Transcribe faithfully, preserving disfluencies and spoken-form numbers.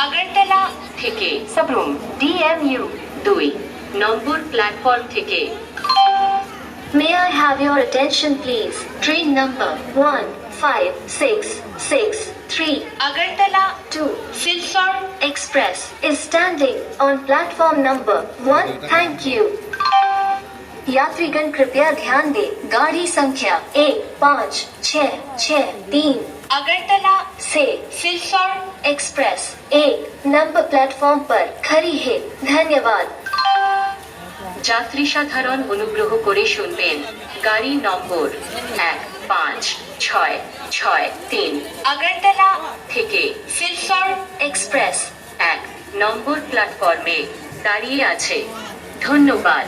আগরতলা থেকে সাবরুম ডিএমইউ দুই নম্বর প্ল্যাটফর্ম থেকে। May I have your attention, please? Train number one five six six three Agartala to Silchar express is standing on platform number one. Thank you. यात्रीगण कृपया ध्यान दें, गाड़ी संख्या एक पाँच छः छः तीन আগরতলা से শিলচর এক্সপ্রেস एक नंबर प्लेटफॉर्म पर खड़ी है। धन्यवाद। যাত্রী সাধারণ অনুগ্রহ করে শুনবেন, গাড়ি নম্বর এক পাঁচ ছয় ছয় তিন আগরতলা থেকে শিলচর এক্সপ্রেস এক নম্বর প্ল্যাটফর্মে দাঁড়িয়ে আছে। ধন্যবাদ।